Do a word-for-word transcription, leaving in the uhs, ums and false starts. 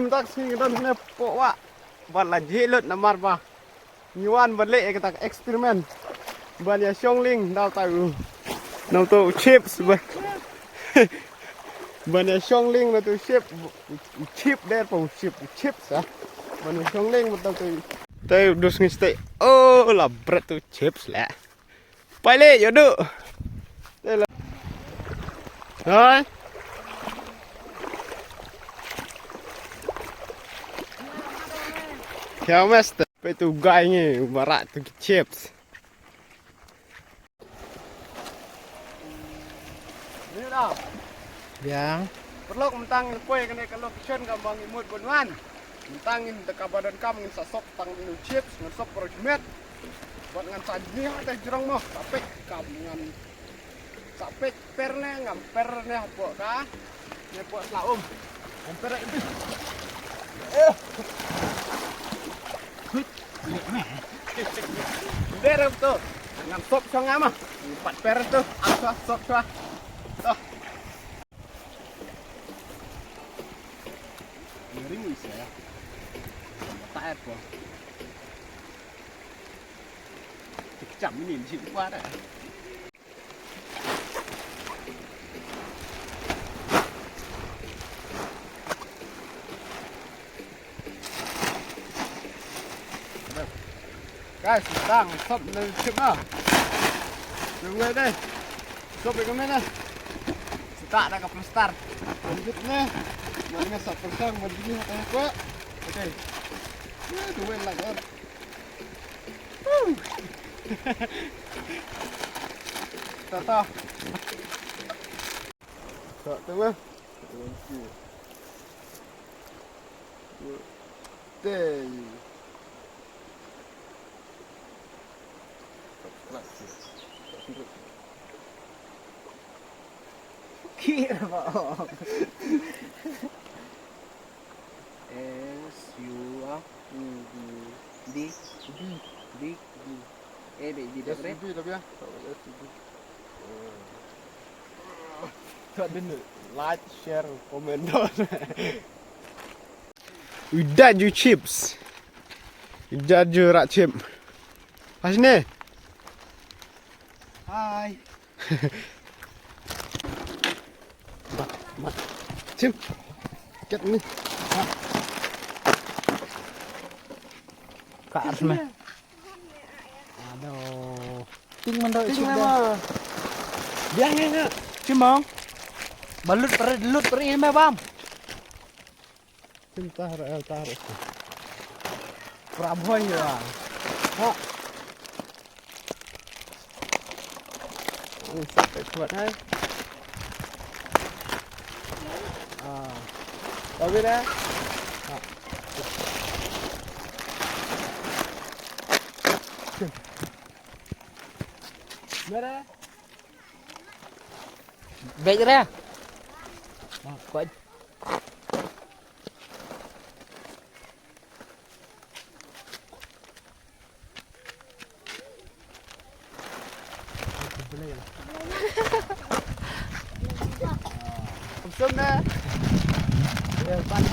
Mynta ka sngi nga don hangne hapoh wah. Bad la jhieh lut namar ba ngi wan ban leh ïa kata ka experiment ban ïa shong lieng da uta u, na uta u chips ba. Ban ïa shong lieng na uta u chip, u chip der pa u chip, u chips ah. Ban ïa shong lieng ba uta u, uta u dus ngi stay. Oh, la bret u chips leh. Pait leh, ïoh duh. Te la. Hai. Kya mester? Peit tu guy ngi, u marah tu ki chips. Ni dah. Biang. Paralok, mynta ngin poi kane ka location kaba ngi mut ban wan. Mynta ngin da kaba donkam ngin sa sop tang ïa u chips, ngin sop para jingmut. Bad ngan sa ïa te jrong mo, sa peit kam ngan sa peit per ne, ngan per ne hapoh ka. Ne hapoh sla um. Ngan per ïa. Eh. Huit. Per tu. Ngan sop song ama. Pat per tu. Asa sop sua. Tuh. Ngering bisa ya. Taer po. Kecam ini di sini ada. Guys, tang sop na chip na. Tunggu deh. Sop ïa ka mei na. Sita da ka plaster. Lanjut ne. Mari nga sop persang mari ni hata ko. Okay. Ya, tunggu lagi. Tata. Tak tahu eh. Tei. Kira ba. S U A D D D D. Eh, baik, di Yes, dah, Bre. Lebih, lebih, ya. Yes, lebih. Tuh, dulu. Like, share, comment. Udah ju chips. Udah ju rak chip. Pas ni. Hai. Mat, mat. Chim. Kat ni. Ka ars meh. Aduh. Ting mano, ting chim mano. Biang ni na. Chim mong. Balut peri, lut peri meh bam. Chim tah ra, tah ra. Prabhoi ya. Ha. Ni sa pe kuat hai. Ah. Tapi dah. Ha. Mera. Bej dah. Kuat. Kumsum na. Ya, pan.